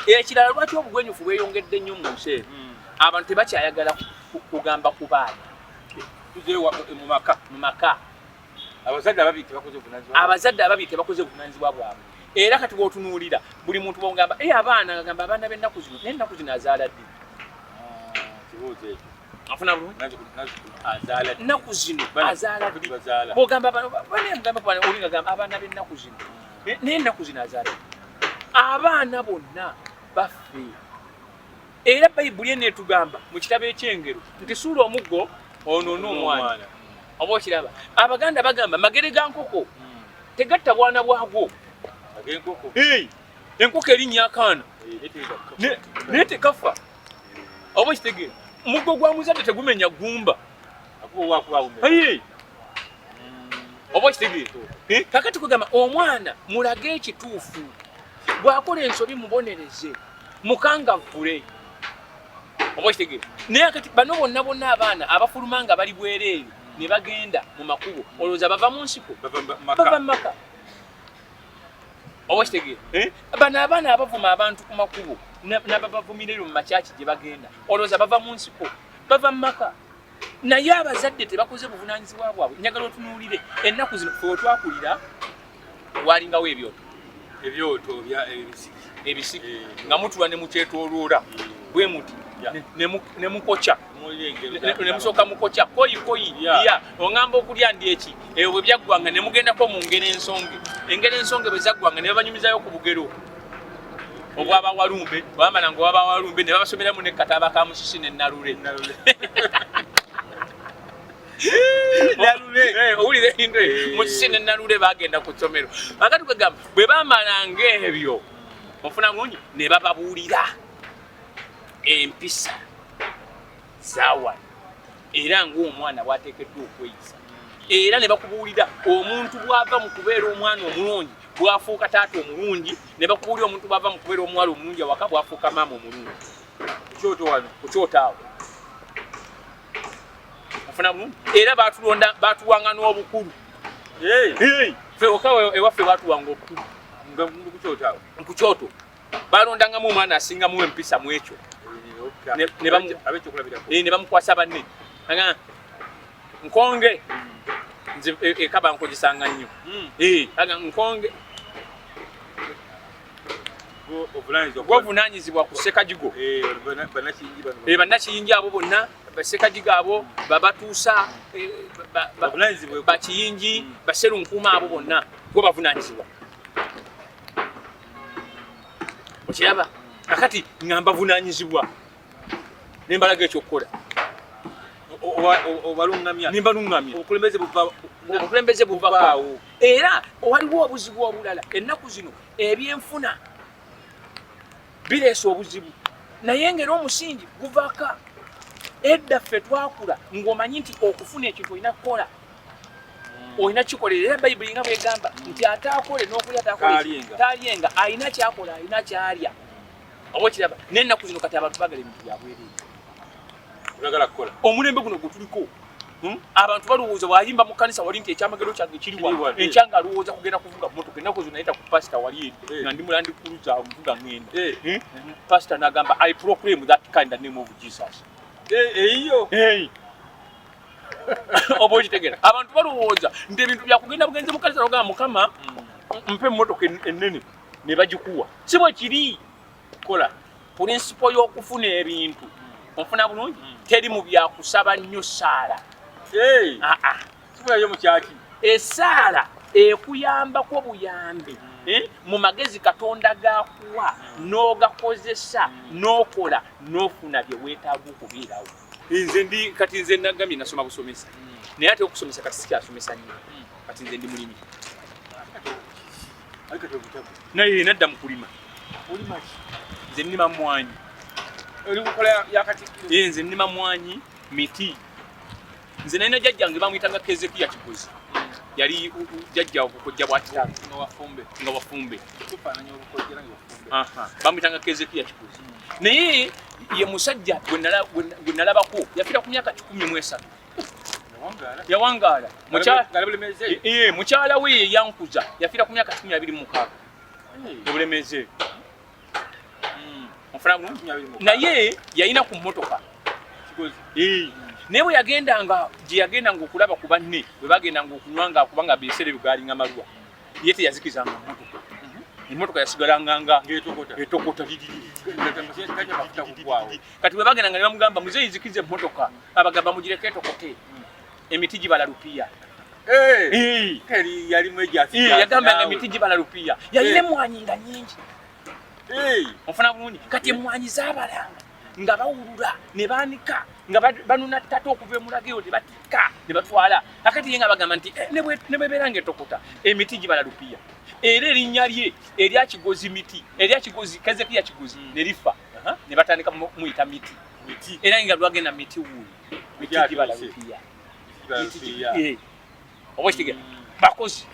Ekirala, lwaki obugwenyufu bweyongedde nnyo mu nsi eno? Abantu tebakyayagala kugamba ku baana. Mu maka. Mu maka. Abazadde ababiri tebakoze obuvunanyizibwa. Abazadde ababiri tebakoze obuvunanyizibwa bwabwe. Era kati bw'otunuulira buli muntu bwogamba, e abaana, ngagamba abaana b'ennaku zino, naye ennaku zino azaala ddi? Kibuuzo ekyo. Afuna bulungi. Azaala ddi? Ennaku zino azaala ddi? Bazaala. Bwogamba bane oli ngagamba abaana b'ennaku zino, naye ennaku zino azaala ddi? Abaana bonna baffe. Era Bayibuli eno etugamba mu kitabo eky'Engero nti suula omuggo onoone omwana. Oba okiraba, Abaganda bagamba magere ga nkoko tegatta bwana bwagwo. Ag'enkoko. Enkoko erinnya akaana naye tekafa. Oba okitegeera, muggo gwa muzadde tegumenya ggumba. Oba okitegeera, kakati kugamba omwana mulage ekituufu, bw'akola ensobi mubonereze, mukangavvule. Oba okitegeera, naye kati bano bonna bonna abaana abafuluma nga bali bwereere ne bagenda mu makubo, olowooza bava mu nsiko? Bava mu maka. Oba okitegeera, bano abaana abavuma abantu ku makubo n'ababavumira eyo mu makyaki gye bagenda, olowooza bava mu nsiko? Bava mu maka. Naye abazadde tebakoze buvunaanyizibwa bwabwe. Njagala otunuulire ennaku zino, fe wetwakulira walingawo ebyoto. Ebyoto bya ebisiki. Ebisiki, nga mutula ne mukyetooloola bwe muti ne mukokya, ne musooka mukokya koyi koyi ya oŋŋamba okulya ndi eki ebyo bwe byaggwanga ne mugendako mu ngero ensonge. Engero ensonge bwe zaggwanga ne babanyumizayo ku bugero obwabawalumbe. Bamala nga obwabawalumbe ne babasomeramu nekkataba ka Musisi ne Nalule. Owulira ebintu ebyo? Musisi ne Nalule bagenda ku ssomero. Akati kwegamba bwe bamalanga ebyo, ofuna bulungi, ne bababuulira empisa zawano era ng'omwana bw'ateekeddwa okweyisa, era ne bakubuulira omuntu bw'ava mu kubeera omwana omulungi bw'afuuka taata omulungi, ne bakubuulira omuntu bw'ava mu kubeera omuwala omulungi awaka bw'afuuka maama omulungi. Kyoto wano. Ku kyoto awo, ofuna bulungi. Era batulonda, batuwanga n'obukulu. Ffe oka ewaffe batuwanga obukulu. Nga ku kyoto awo. Ku kyoto balondangamu omwana asingamu empisa mu ekyo. Abekyokulabirako. Ne bamukwasa banne. Aga nkonge nze ekaba nkozesanga nnyo. Aga nkonge gwovunanyizibwa ku Sekajigo, bannakiyingi abo bonna, basekajigo abo, babatuusa, bakiyingi, baserunkuuma abo bonna gwe bavunanyizibwa. Okiraba, kakati nga mbavunanyizibwa nembalaga ekyokukola. Obalungamya. Nembalungamya. Obukulembeze buva. Obukulembeze buvaawo. Era waliwo obuzibu obulala ennaku zino, ebyenfuna bireese obuzibu, naye ngera omusingi guvaka. Edda ffe twakula ng'omanyi nti okufuna ekintu olina kukola, olina kikolera. Era Bayibuli nga bwegamba nti ataakole n'okulya taalyenga, alina kyakola, alina kyalya. Oba okiraba, n'ennaku zino kati abantu bagala ebintu byabwereere. Omulembe guno gwe tuliko, Abantu balowooza bwayimba mu kanisa wali nti ekyamagero kyange kiri wano, enkya nga alowooza kugenda kuvuga motoka. Ennaku zino nayita ku pasita wali eri nga ndi mu Land Cruiser nvuga ngenda. Pasita n'agamba, "I proclaim that kind the name of Jesus." Eyo. Oba okitegeera, abantu balowooza nti ebintu byakugenda bugenzi mu kanisa nogamba, "Mukama, mpe emmotoka ennene," ne bagikuwa. Si bwe kiri. Kola. Principle y'okufuna ebintu, onfuna bulungi, teri mu byakusaba nnyo saala. Sifulayo mu kyaki. Essaala ekuyambako buyambi mu magezi Katonda gakuwa n'ogakozesa n'okola n'ofuna bye weetaaga okubeerawo. Nze ndi kati nze nagambye nasoma busomesa, naye ate okusomesa kati sikyasomesa nnyo. Kati nze ndi mulimi, naye nadda mu kulima. Nze nnima mwanyi. Nze nnima mwanyi, miti. Nze nalina jjajjange bamuyitanga Kezekiya Kigozi, yali jjajja obukojja bwa kitange nga wafumbe, bamuyitanga Kezekiya Kigozi. Naye ye musajja gwe nalabako yafiira ku myaka 103. Yawangaala. Mukyala we ye yankuza, yafiira ku myaka 126 ebulemeze. Ofuna bulungi? Naye yalina ku mmotoka. Naye bwe yagendanga gye yagendanga okulaba ku banne bwe bagendanga okunywa nga kubanga ebiseera ebyo gaalinga malwa, ye teyazikizanga mmotoka. Emmotoka yasigalanga nga etokota. Kati bwe bagendanga ne bamugamba, muzeeyi zikiza emmotoka, abagamba mugireke etokote, emiti gibala lupiya. Yagambanga emiti gibala lupiya. Yalina emmwanyi nga nnyingi. Ofuna bulungi? Kati emmwanyi zaabalanga nga bawulula ne baanika nga banuna ttata okuva emulago eyo ne batikka ne batwala. Akati ye nga bagamba nti ne bwebeera nga etokota emiti gibala lupiya. Era erinnya lye erya Kigozi miti, erya Kigozi Kezekiya Kigozi ne lifa, ne batandika muyita miti. Era nga lwagenda miti wuuyo, miti gibala lupiya. Oba okitegeera? Bakozi.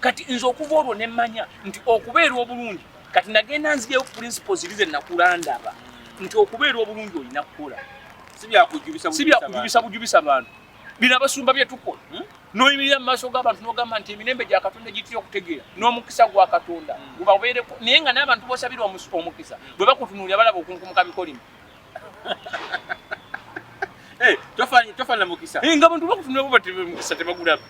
Kati nze okuva olwo ne mmanya nti okubeera obulungi, kati nagenda nzijayo principles ziri ze nakula ndaba nti okubeera obulungi olina kukola, si byakujubisa si byakujubisa bujubisa bantu. Bino abasumba bye tukola, n'oyimirira mu maaso g'abantu n'ogamba nti emirembe gya Katonda gitya okutegeera n'omukisa gwa Katonda gubabeereko, naye nga n'abantu b'osabira omukisa bwe bakutunuulira balaba okunkumuka bikolimo. Tofaanana mukisa. Nga abantu bakutunula bo bati mukisa tebagulaba.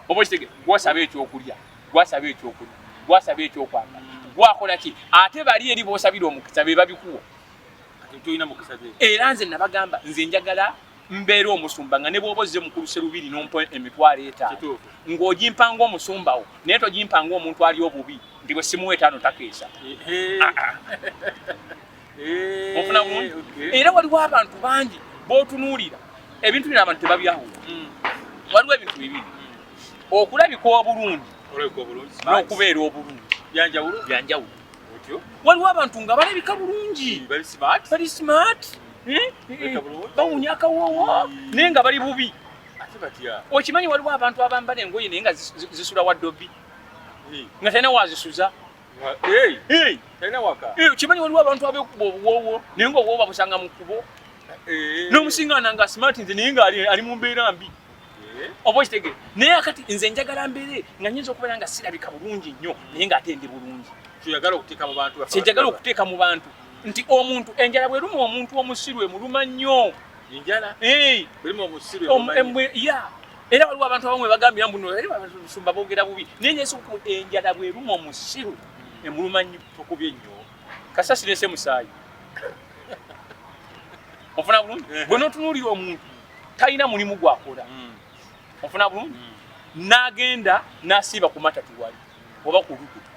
Oba okitegeera? Gwasaba ekyokulya, gwasaba ekyokunywa, gwasaba ekyokwambala, gwakola ki? Ate bali eri b'osabira omukisa be babikuwa. Tolina mukisa be. Era nze nabagamba, nze njagala mbeera omusumba nga ne bw'oba ozze mukulu Serubiri n'ompa 50,000 ng'ogimpa ng'omusumba wo, naye togimpa ng'omuntu ali obubi nti bwe simuwa 5 takeesa. Ofuna bulungi? Era waliwo abantu bangi b'otunuulira ebintu bino abantu tebabyawula. Waliwo ebintu bibiri, okulabika obulungi n'okubeera obulungi byanjawulo. Waliwo abantu nga balabika bulungi, bali smart, bawunya akawoowo, naye nga bali bubi. Okimanyi waliwo abantu abambala engoye naye nga zisula wa dobbi, nga talina wazisuza. Okimanyi waliwo abantu abekuba obuwoowo naye nga obuwoowo babusanga mu kkubo, n'omusingaana nga smart nze naye nga ali mu mbeera mbi. Oba okitegeera? Naye akati nze njagala mbeere nga nyinza okubeera nga sirabika bulungi nnyo, naye ng'ate ndi bulungi. Kyenjagala okuteeka mu bantu nti omuntu enjala bweruma omuntu omusiru emuluma nnyo. Era waliwo abantu abamu bagambira mbu abasumba boogera bubi, naye nyesu enjala bweruma omusiru emuluma nnyo. Tokubye nnyo. Kasasiro ese musaayi. Ofuna bulungi? Bwe n'otunuulira omuntu talina mulimu gwakola. Ofuna bulungi? N'agenda n'asiiba ku matatu wali oba ku luguudo,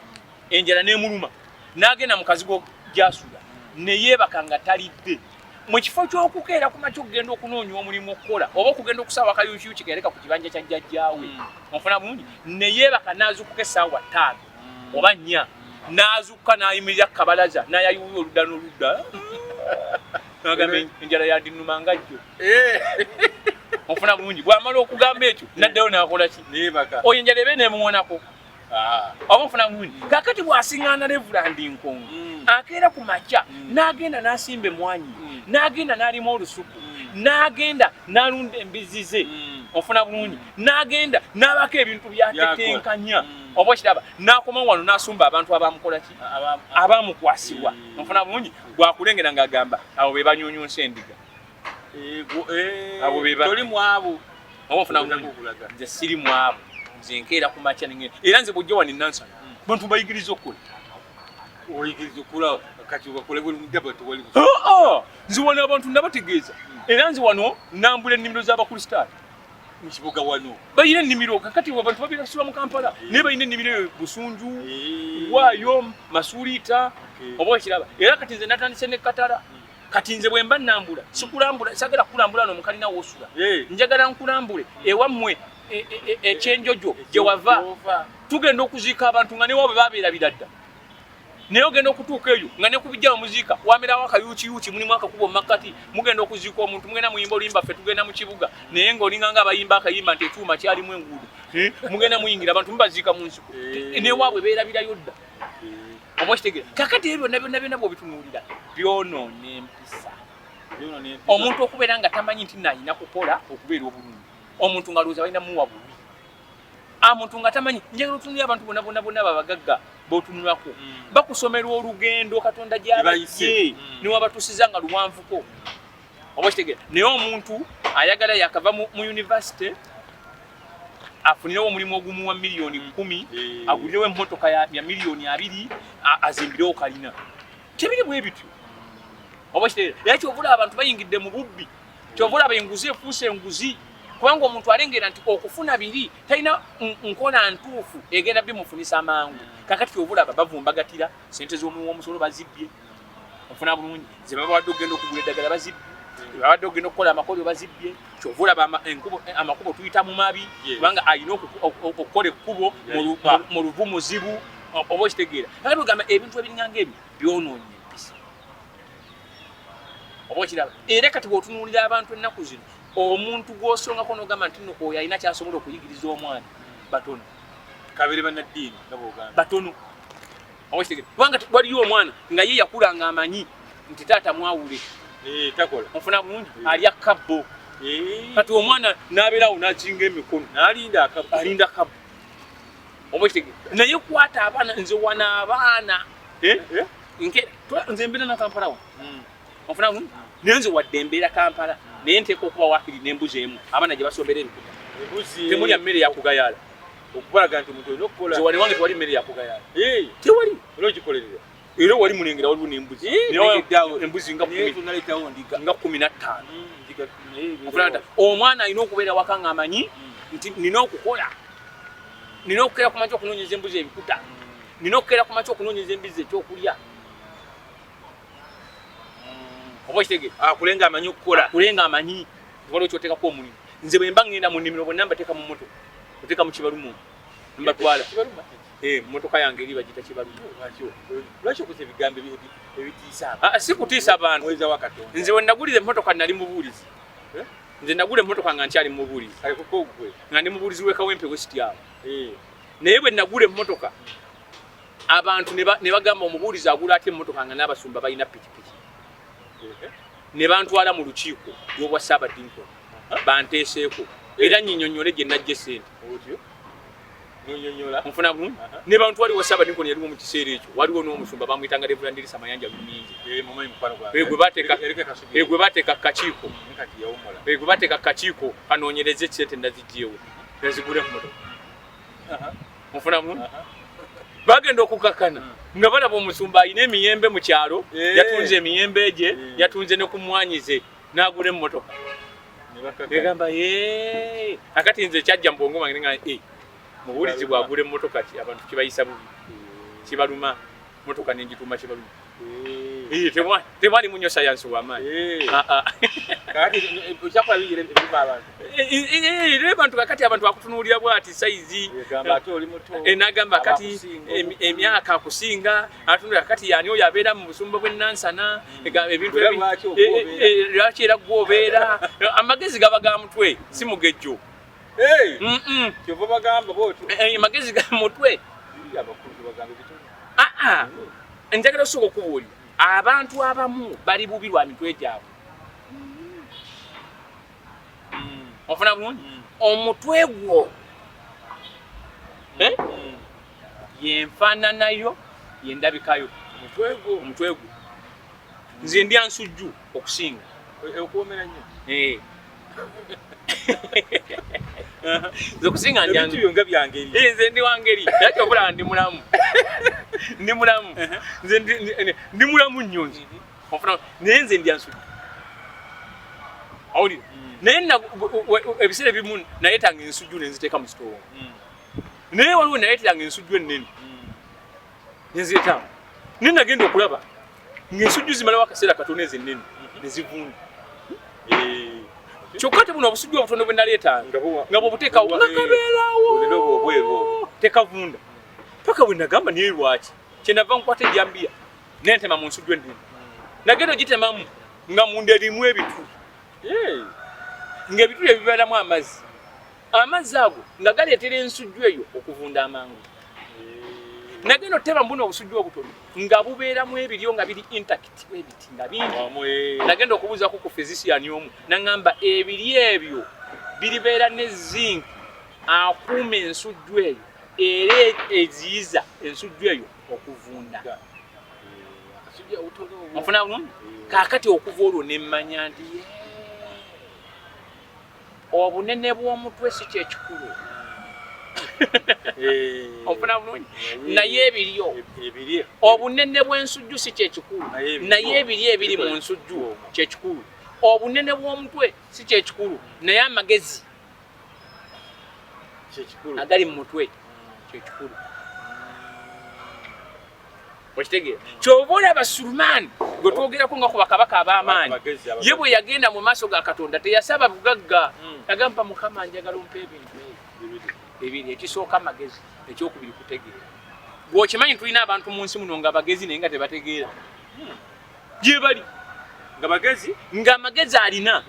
enjala n'emuluma, n'agenda mu kazigo gy'asula ne yeebaka nga talidde. Mu kifo ky'okukeera ku makya okugenda okunoonya omulimu okukola oba okugenda okusaawa akayukyuki kereka ku kibanja kya jjajjaawe, ofuna bulungi, ne yeebaka n'azuukuka essaawa 5 oba 4, n'azuukuka n'ayimirira ku kabalaza n'ayayuuya oludda n'oludda, n'agamba enjala yandinuma nga jjo. Ofuna bulungi? Bw'amala okugamba ekyo n'addayo n'akola ki? Oyo enjala eba eneemuwonako. Oba ofuna bulungi? Kaakati bw'asiŋŋaana Reverend Nkonge, akeera ku makya n'agenda n'asimba emmwanyi, n'agenda n'alima olusuku, n'agenda n'alunda embizzi ze. Ofuna bulungi? N'agenda n'abako ebintu by'atetenkanya. Oba okiraba? N'akoma wano n'asumba abantu abamukola ki? Abamukwasibwa. Ofuna bulungi? Gwakulengera ng'agamba abo be banyuunyunsa endiga. Abo be toli mwabo. Oba ofuna bulungi? Nze siri mwabo. Nze nkeera ku makya nengenda. Era nze bw'ojja wano enansana, bantu bayigiriza okukola. Oyigiriza okukola, kati bakole buli mudaba tewali. Nze wano abantu nabategeeza. Era nze wano nambula ennimiro z'Abakristaayo. Mu kibuga wano. Balina ennimiro, kakati abantu babirasula mu Kampala, naye balina ennimiro eyo Busunju, Waayo, Masuliita, oba okiraba. Era kati nze natandise ne Katala. Kati nze bwe mba nnambula, sikulambula, sagala kukulambula no mukalina w'osula. Njagala nkulambule ewammwe ekyenjojo gye wava. Tugenda okuziika abantu nga newaabwe babeerabira dda. Naye ogenda okutuuka eyo nga ne ku bijja bamuziika wamerawo akayuukiyuuki, mulimu akakubo mu makkati. Mugenda okuziika omuntu, mugenda muyimba oluyimba ffe tugenda mu kibuga, naye ng'olinga nga abayimba akayimba nti ekyuma kyalimu enguudo. Mugenda muyingira abantu mubaziika mu nsiko, newaabwe beerabirayo dda. Oba okitegeera? Kakati ebyo byonna byonna byonna bw'obitunuulira byonoona empisa. Omuntu okubeera nga tamanyi nti nalina kukola okubeera obulungi, omuntu nga alowooza balina muwa bubi, omuntu nga tamanyi. Njagala otunuulira abantu bonna bonna bonna babagagga botunulako bakusomera olugendo Katonda gy'abayise niwabatusiza nga luwanvuko, oba okitegeera. Naye omuntu ayagala yakava mu university afunirewo omulimu ogumuwa 10 miliyoni, agulirewo emmotoka ya 20 miliyoni, azimbirewo kalina. Tebiri bwe bityo, oba okitegeera. Era kyova abantu bayingidde mu bubbi, kyova olaba enguzi efuuse enguzi, kubanga omuntu alengera nti okufuna biri talina nkola ntuufu egenda bimufunisa mangu. Kakati kyova olaba bavumbagatira sente z'omuwa omusolo bazibbye, ofuna bulungi, ze babawadde okugenda okugula eddagala bazibbye, babadde okugenda okukola amakolero bazibbye. Kyova olaba amakubo tuyita mu mabi, kubanga alina okukola ekkubo mu luvu muzibu, oba okitegeera. Kakati ogamba ebintu ebiringanga ebyo byonoonye empisa, oba okiraba. Era kati bw'otunuulira abantu ennaku zino, omuntu gw'osongako n'ogamba nti no oyo alina kyasobola okuyigiriza omwana, batono. Kabere bannaddiini nga bwogamba. Batono, oba okitegeera, kubanga waliyo omwana nga ye yakula ng'amanyi nti taata mwawule. Takola. Onfuna bulungi, alya kabbo. Kati omwana n'abeerawo n'akinga emikono. N'alinda akabbo. Alinda kabbo, oba okitegeera. Naye kwata abaana, nze wano abaana nze mbeera na Kampala wano, onfuna bulungi, naye nze wadde embeera Kampala, naye nteeka okuba waakiri n'embuzi emu abaana gye basombera ebikuta. Embuzi. Temulya mmere yakugayaala. Okubalaga nti omuntu olina okukola. Nze wali wange tewali mmere yakugayaala, tewali. Era ogikolerera. Era wali mulengera waliwo n'embuzi. Embuzi nga Naye tonaleetawo ndiga. Nga 15. Ndiga naye. Onfuna nti omwana alina okubeera waka ng'amanyi nti nina okukola, nina okukeera ku makya okunoonyeza embuzi ebikuta, nina okukeera ku makya okunoonyeza embizi ekyokulya, oba okitegeera. Akule nga amanyi okukola. Akule nga amanyi waliwo kyoteekako omulimu. Nze bwe mba ŋŋenda mu nnimiro, bonna mbateeka mu mmotoka, oteeka mu kibalumu mbatwala. Kibaluma? Mmotoka yange eri bagiyita kibalumu. Lwaki okozesa ebigambo ebitiisa abantu? Ah, si kutiisa abantu. Muweereza wa Katonda. Nze we nagulira emmotoka nali mubuulizi. Eh? Nze nagula emmotoka nga nkyali mubuulizi. Kale kuko gwe. Nga ndi mubuulizi w'e Kawempe West awo. Naye bwe nagula emmotoka, abantu ne bagamba omubuulizi agula atya emmotoka nga n'abasumba balina pikipiki? Ne bantwala mu lukiiko lw'obwa Ssaabadinkoni banteeseeko era nyinyonnyole gye najja essente. Otyo nonyonyola. Nfuna bulungi, ne bantwala ewa Ssaabadinkoni yaliwo mu kiseera ekyo, waliwo n'omusumba bamuyitanga Reverend Erisa Mayanja Lumingi. Mumanyi mukwano gwange. Gwe bateeka Erika Kasubi. Gwe bateeka ku kakiiko. Kati yawummula. Gwe bateeka ku kakiiko kanoonyereze sente nazigyewo nazigula emmotoka. Nfuna bulungi, bagenda okukakana nga balaba omusumba alina emiyembe mu kyalo, yatunze emiyembe gye, yatunze ne ku mmwanyi ze n'agula emmotoka. Ne bakakana. Egamba ye akati nze kyajja mu bwongo bwange nga mubuulizi bwagula emmotoka ki abantu kibayisa bubi, kibaluma. Motoka nenjituuma kibaluma. Tewali munyo sayansi w'amaanyi. Ah, ah. Kakati okyakola bingi ebiruma abantu. Era abantu kakati abantu bakutunuulira bwati sayizi. Egamba ate oli muto. Nagamba kati Abakusinga emyaka akusinga, atunulira kati yani oyo abeera mu busumba bw'enansana, ebintu Era lwaki ogwobeera? Lwaki era gwobeera? Amagezi gaba ga mutwe, si mugejjo. Kyova bagamba bwotyo. Amagezi ga mutwe. Abakulu tebagamba ebitono. Ah, ah. Njagala osooka okubuulira, abantu abamu bali bubi lwa mitwe gyabwe, ofuna bulungi, omutwe gwo, eh? Yenfaananayo, yendabikayo. Omutwe gwo. Omutwe gwo. Nze ndya nsujju okusinga. Okuwomera nnyo. Eh. Nze okusinga ndya Ebintu byo nga byangeri. Eh, nze ndi wangeri, era kyobulaba ndi mulamu, ndi mulamu, nze ndi mulamu nnyo nze. Ofuna, naye nze ndya nsujju, awulira, naye ebiseera ebimu naleetanga ensujju nenziteeka mu sitoowa, naye waliwo naleeteranga ensujju ennene nenzireetamu, naye nagenda okulaba ng'ensujju zimalawo akaseera katono, ezo ennene nezivunda. Kyokka te buno obusujju obutono bwe naleetanga Nga nga bwobuteekawo nga kabeerawo Olina obwo obweru obwo. Tekavunda paka bwe nagamba naye lwaki, kyenava nkwata ejambiya nentema mu nsujju ennene, nagenda ogitemamu nga munda erimu ebituli, ng'ebituli ebibeeramu amazzi, amazzi ago nga galeetera ensujju eyo okuvunda amangu. Nagenda otema mbuno obusujju obutono nga bubeeramu ebiryo nga biri intact ebiti nga bingi. Nagenda okubuuzako ku physician omu naŋŋamba ebiryo ebyo biribeera ne zinc akuuma ensujju eyo era eziyiza ensujju eyo. Okuvunda. Onfuna bulungi? Kaakati okuva olwo ne mmanya nti obunene bw'omutwe si kyekikulu. Onfuna bulungi? Naye ebiryo, obunene bw'ensujju si kyekikulu, naye ebiryo ebiri mu nsujju kyekikulu. Obunene bw'omutwe si kyekikulu, naye amagezi agali mu mutwe kyekikulu. Okitegeera? Kyova olaba Sulemaani gwe twogerako nga ku bakabaka ab'amaanyi, ye bwe yagenda mu maaso ga Katonda teyasaba bugagga, yagamba Mukama njagala ompe ebintu ebiri, ekisooka amagezi, ekyokubiri kutegeera. Gwe okimanyi tulina abantu mu nsi muno nga bagezi naye nga tebategeera. Gye bali nga bagezi, ng'amagezi alina,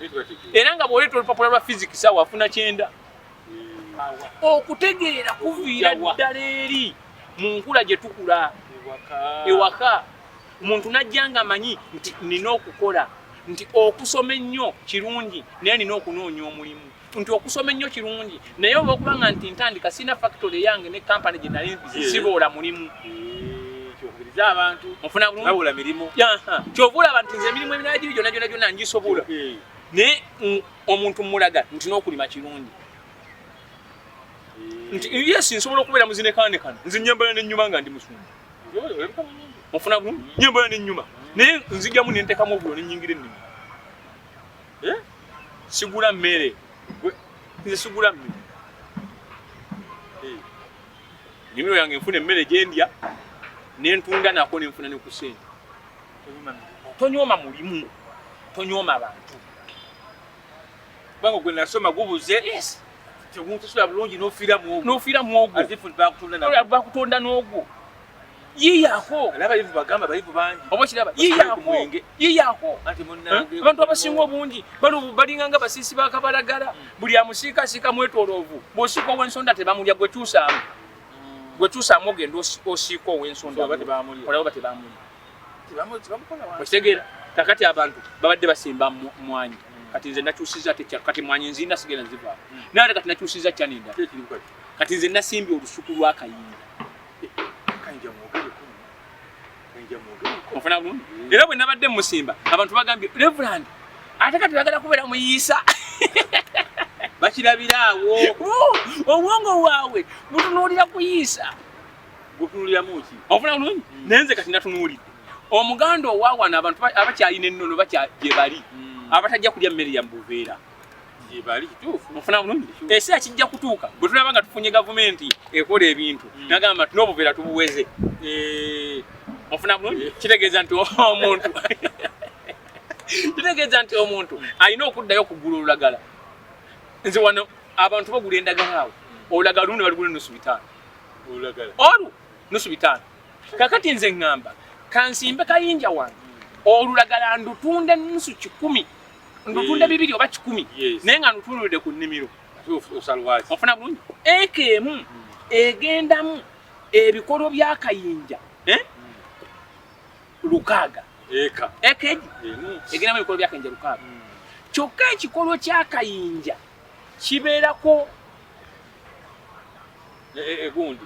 era nga bw'oleeta olupapula lwa physics awo afuna 90. Okutegeera kuviira ddala eri mu nkula gye tukula ewaka. Omuntu najja nga amanyi nti nina okukola, nti okusoma ennyo kirungi naye nina okunoonya omulimu, nti okusoma ennyo kirungi naye oba okubanga nti ntandika sirina factory yange ne kampani gye nali siboola mulimu. Kyokubiriza abantu. Onfuna bulungi? Babula mirimu. Kyova olaba nti nze emirimu emirala giri gyonna gyonna gyonna ngisobola, naye omuntu mulaga nti n'okulima kirungi, nti yes, nsobola okubeera muzinekaanekana. Nze nyambala nenyuma nga ndi musumba. Onfuna bulungi? Nyambala nenyuma, naye nzijjamu nentekamu obulo nenyingira ennimi. Sigula mmere, nze sigula mmere. Nnimiro yange nfuna emmere gyendya nentunda nako nenfuna ne ku ssente. Tonyooma mulimu, tonyooma bantu. Kubanga gwe nasoma gubuze. Yes. Tegunsasula bulungi n'ofiira mu ogwo. N'ofiira mu ogwo. As if bakutonda nagwo. Bakutonda n'ogwo. Yiyaako. Era abayivu bagamba abayivu bangi. Oba okiraba? Basibye ku Yiyaako. mwenge. Yiyaako. Anti munnange. Abantu abasinga obungi balinganga basiisi bakabalagala, buli amusiikasiika mwetoloovu. Bw'osiika ow'ensonda tebamulya, gwe kyusaamu, gwe kyusaamu ogenda osiika ow'ensonda. Oba tebamulya. Olaba tebamulya. Tebamukola wansi. Okitegeera? Kakati abantu babadde basimba mwanyi, kati nze nakyusiza ate kati mwanyi nzina sigenda zivaako, naye ate kati nakyusiza kyanenda. Ki ekirimu kati? Kati nze nasimbye olusuku lw'akayinja. Kayinja mwogereko. Kayinja mwogereko. Onfuna bulungi? Era bwe nabadde musimba abantu bagambye, "Reverend, ate kati oyagala kubeera muyiisa." Bakirabira awo. Obwongo bwabwe butunuulira kuyiisa. Gutunuuliramu ki? Onfuna bulungi? Naye nze kati natunuulidde omuganda owawano, abantu abakyalina ennono bakya gye bali, abatajja kulya mmere ya mubuveera. Gye bali, kituufu. Onfuna bulungi? Ekiseera kijja kutuuka bwe tulaba nga tufunye gavumenti ekola ebintu, nagamba nti n'obuveera tubuweze. Onfuna bulungi? Kitegeeza nti omuntu alina okuddayo okugula olulagala. Nze wano abantu bagula endagala awo, olulagala lumu ne balugula 550. Olulagala. Olwo 550. Kakati nze ŋŋamba kansimbe kayinja wange, olulagala ndutunde 50, ndutunde 200 oba 100, naye nga ndutundulidde ku nnimiro. Ate osalwaki? Ofuna bulungi? Eka emu egendamu ebikolo by'akayinja, eh? 600. Eka. Eka egi Emu. egendamu ebikolo by'akayinja 600. Kyokka ekikolo ky'akayinja kibeerako Egundi.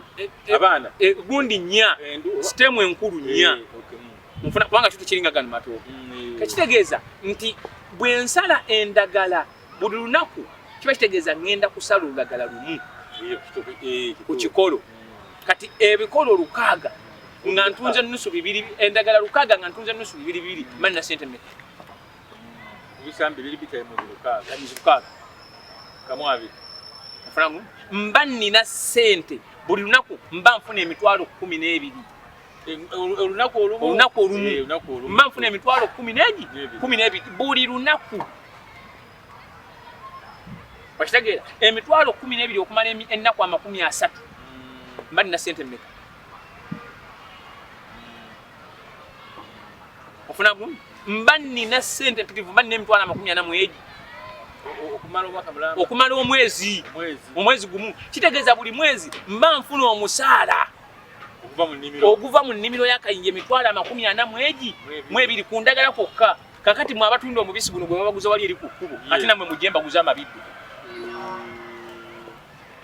Abaana. Gundi nnya. Stem enkulu nnya. Okay. Nfuna kubanga kyo tekiringa gano matooke. Tekitegeeza nti bwe nsala endagala buli lunaku kiba kitegeeza ŋŋenda kusala olulagala lumu ku kikolo. Kati ebikolo 600 nga ntunze 250, endagala 600 nga ntunze 250 2, mani na sente mmeka? Ebisambi biri bitaye mu 600. Mizi 600. Kamu abiri. Nfunamu mba nnina sente buli lunaku mba nfuna 120,000. Olunaku olumu. Olunaku olumu. Olunaku olumu. Mba nfuna emitwalo kumi n'egi N'ebiri. 12 buli lunaku. Okitegeera? 120,000 okumala ennaku 30, mba nina sente mmeka? Ofuna bulungi? Mba nina sente mpitirivu, mba nina 400,000 mu egi. Okumala omwaka mulamba. Okumala omwezi. Mwezi. Omwezi gumu. Kitegeeza buli mwezi mba nfuna omusaala okuva mu nnimiro. Oguva mu nnimiro y'akayinja 400,000 mu egi Mu ebiri. Mu ebiri ku ndagala kwokka. Kakati mwe abatunda omubisi guno gwe babaguza wali eri ku kkubo, ate nammwe mujje mbaguza amabidde.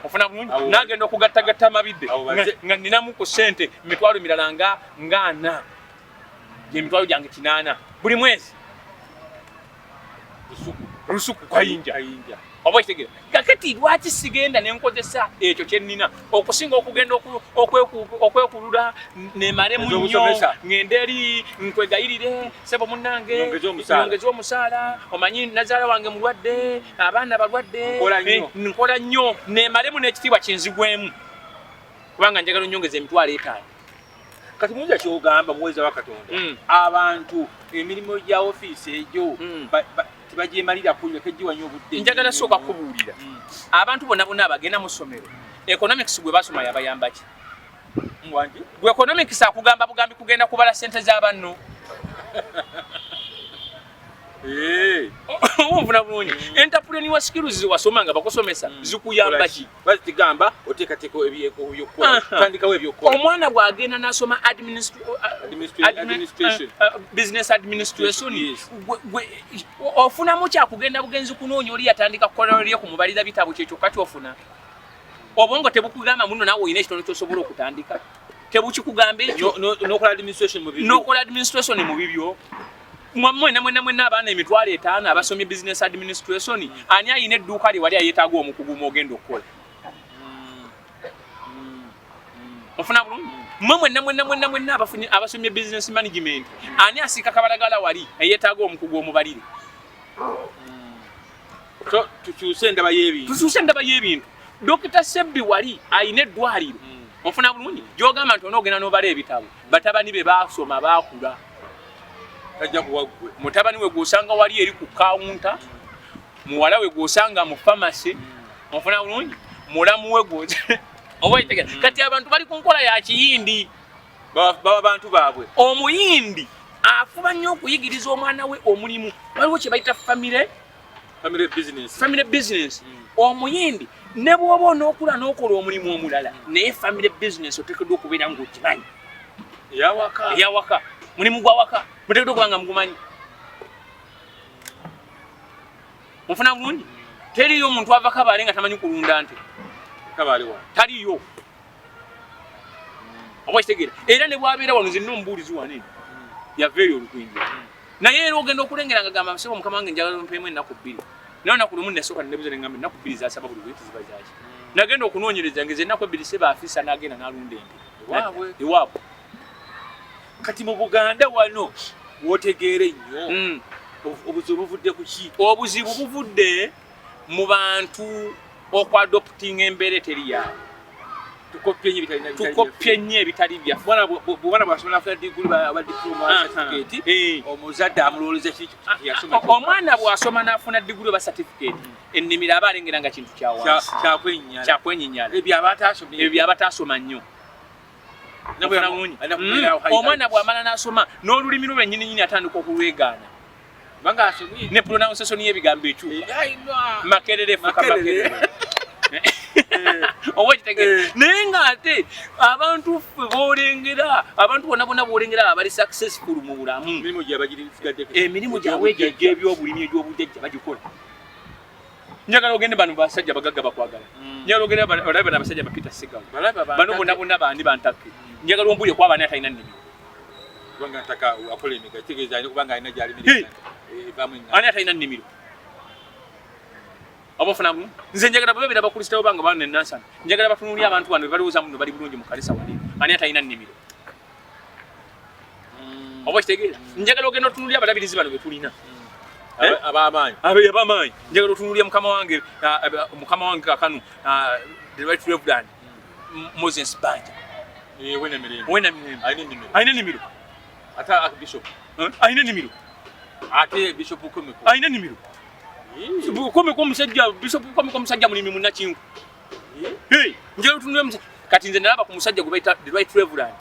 Ofuna bulungi nagenda okugattagatta amabidde nga ninamu ku ssente mitwalo mirala nga ana, gyemitwalo gyange 8 buli mwezi. Lusuku kayinja. Oba okitegeera? Kakati lwaki sigenda nenkozesa ekyo kyenina okusinga okugenda okwekulula nemalemu nnyo, ngende eri nkwegayirire sebo munnange nyongeze omusaala, omanyi nazaala wange mulwadde, abaana balwadde, nkola nnyo, nemalemu n'ekitiibwa kinzigwemu kubanga njagala onyongeza emitwalo 5. Kati muyinza kyogamba muweereza wa Katonda, abantu emirimu gya ofiisi egyo tebagyemalirako, tegiwanya obudde. Njagala sooka kubuulira abantu bonna bonna abagenda mu ssomero, economics gwe basoma yabayamba ki? Gwe economics akugamba bugambi kugenda kubala ssente z'abanno. Onfuna bulungi? Entrepreneur skills wasoma nga bakusomesa zikuyamba ki? Bazigamba oteekateeka ebyokukola, tandikawo ebyokukola. Omwana bw'agenda n'asoma business administration, ofunamu kyakugenda bugenzi kunoonya oli yatandika kukola lye kumubalira bitabo, kyekyo kati ofuna. Obwongo tebukugamba muno naawe olina ekitono ky'osobola okutandika, tebukikugamba ekyo. N'okola administration mu bibyo. N'okola administration mu bibyo. Mwena mwena mwena abaana 50,000 abasomye business administration, ani ayina edduuka lye wali ayeetaaga omukugu mw'ogenda okukola? Ofuna bulungi? Mwe mwenna mwenna mwenna mwenna abasomye business management, ani asiika kabalagala wali eyeetaaga omukugu omubalire? Tukyuse endaba y'ebintu. Tukyuse endaba y'ebintu. Dokita Sebbi wali ayina eddwaliro. Ofuna bulungi? Gy'ogamba nti onoogenda n'obala ebitabo, batabani be baasoma baakula. Tajja kuwa ggwe. Mutabani we gw'osanga wali eri ku kawunta, muwala we gw'osanga mu pharmacy, ofuna bulungi? Mulamu we gw'osa. Oba oyitegera? Kati abantu bali ku nkola ya kiyindi. Baba bantu baabwe. Omuyindi afuba nnyo okuyigiriza omwana we omulimu. Waliwo kye bayita family Family business. Family business. Omuyindi ne bw'oba onookula n'okola omulimu omulala, naye family business oteekeddwa okubeera ng'ogimanyi. Eyawaka. Eyawaka. Mulimu gwa waka. Muteekeddwa okuba nga mugumanyi. Mufuna bulungi? Teriyo omuntu ava Kabaale nga tamanyi kulunda nte. Kabaale wa? Taliyo. Oba okitegeera? Era ne bw'abeera wano, nze nina omubuulizi wano eno. Yava eyo Olukuyinja. Naye era ogenda okulengera nga gamba ssebo mukama wange njagala ompeemu ennaku 2. Naye olunaku lumu nasooka ne nebuuza ne ngamba ennaku 2 zasaba buli lweti ziba zaaki? Nagenda okunoonyereza ngeza ennaku 2 ssebo afisa n'agenda n'alunda ente. Ewaabwe. Ewaabwe. Kati mu Buganda wano w'otegeera ennyo, obuzibu buvudde ku ki? Obuzibu buvudde mu bantu okwadoptinga embeera eteri yaabwe. Tukoppye nnyo ebitalina bitali Tukoppye nnyo ebitali byaffe. Bwana bw'asoma n'afuna diguli oba diploma, certificate, omuzadde amulowooza ki yasoma? Omwana bw'asoma n'afuna diguli oba certificate, ennimiro aba alengera nga kintu kya wansi. Kyakwenyinyala. Kyakwenyinyala. Ebyo aba ataasomye. Ebyo aba ataasoma nnyo. Omwana bw'amala n'asoma n'olulimi lwe lwennyini nnyini atandika okulwegaana. Kubanga asomye. Ne pronunciation y'ebigambo ekyuka. Makerere fuka makerere. Oba okitegeera? Naye ng'ate abantu ffe b'olengera, abantu bonna bonna b'olengera abali successful mu bulamu, Emirimu gyabwe bagisigaddeko. Emirimu gyabwe egyo egy'ebyobulimi egy'obujjajja bagikola. Njagala ogende bano basajja bagagga bakwagala. Njagala ogende olabe bano abasajja ba Peter Segawa. Bano bonna bonna bandi bantakke. Njagala ombulire ku abaani atalina nnimiro. Kubanga ntaka akola emiga kitegeeza alina kubanga alina gy'alimira evaamu eŋŋano. Ani atalina nnimiro? Oba ofuna bulungi? Nze njagala bwe babeera Bakristaayo bange bano e Nansana, njagala batunuulire abantu bano be balowooza muno bali bulungi mu kkanisa wali. Ani atalina nnimiro? Oba okitegeera? Njagala ogenda otunuulire abalabirizi bano be tulina. Ab'amaanyi. Ab'amaanyi. Njagala otunuulire mukama wange kakano, the right reverend Moses Banja. Wena Mirembe. Wena Mirembe. Alina ennimiro. Alina ennimiro. Ate Archbishop. Alina ennimiro. Ate Bishop Komeko. Alina ennimiro. Komeko omusajja, Bishop Komeko omusajja mulimi munnakinku. Hey, njagala otunuulire omusajja. Kati nze nalaba ku musajja gwe bayita the right reverend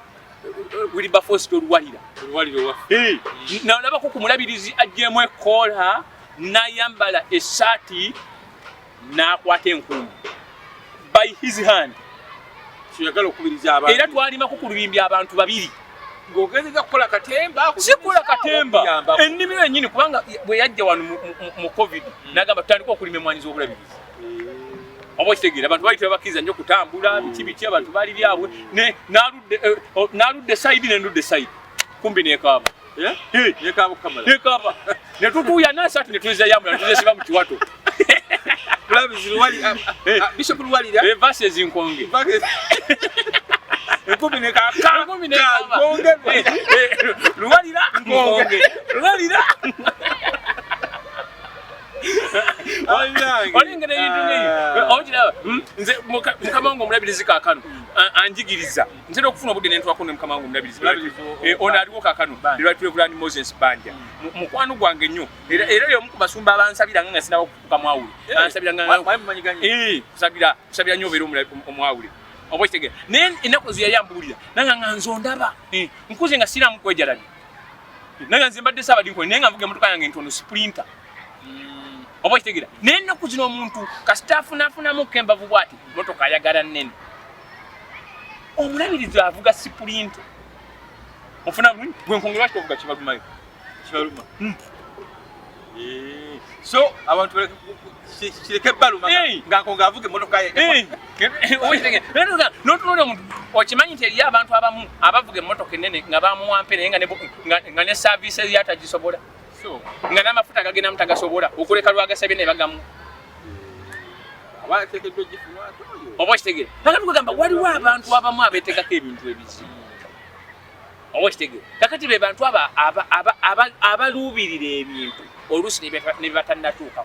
Wilberforce Oluwalira. Oluwalira owaffe. Hey, nalabako ku mulabirizi aggyemu ekkoola n'ayambala essaati n'akwata enkumbi by his hand. Kyoyagala okubiriza abantu. Era twalimako ku lubimbi abantu babiri. Ng'ogezeza kukola katemba, Si kukola katemba. Okuyamba. Ennimiro yennyini, kubanga bwe yajja wano mu COVID, n'agamba tutandike okulima emmwanyi z'obulabirizi. Oba okitegeera, abantu bali tebabakkiriza nnyo kutambula, biki biki, abantu bali byabwe. N'aludde side, nendudde side, kumbi nekaaba. Eh? Nekaaba okukamala. Nekaaba, netutuuya nasaati, netuzayambula, netuzesiba mu kiwato. Mulabizi Luwali, Bishop Luwalira. Verses nkonge. Enkumbi nekaaka. Enkumbi nekaaba. Nkonge. Luwalira nkonge, Luwalira. Olengera ebintu ngeyo okiraba. Nze mukama wange omulabirizi kaakano anjigiriza, ntera okufuna obudde nentwako ne mukama wange omulabirizi. Ono aliwo kaakano, Right Reverend Moses Banja, mukwano gwange nnyo, era y'omu ku basumba abansabiranga nga sinaba kufuuka mwawule. Ansabiranga, kusabira kusabira nnyo obeere omwawule, oba okitegeera. Naye ennaku ezo yali ambuulira nange nga nze ondaba nkuze nga siraamu kwejalabya, nange nze mbadde saabadinkoni, naye nga nvuga emotoka yange ntono, Sprinter, oba okitegeera. Naye ennaku zino omuntu kasita afunafunamu embavu bwati, motoka ayagala nnene. Omulabirizi avuga Sprinter, ofuna bulungi gwe nkonge, lwaki tovuga kibalumayo? Kibaluma. So abantu kireke baluma nga nkonge avuga emotoka ye. Notunula omuntu, okimanyi nti eriyo abantu abamu abavuga emmotoka ennene nga bamuwampe, naye nga ne service yatagisobola, nga n'amafuta gagendamu tagasobola, okuleka lwagasabye ne bagamu, oba okitegeera. Kakati kugamba waliwo abantu abamu abeetegako ebintu ebizibu, oba okitegeera. Kakati be bantu abaluubirira ebintu oluusi ne bibatannatuuka.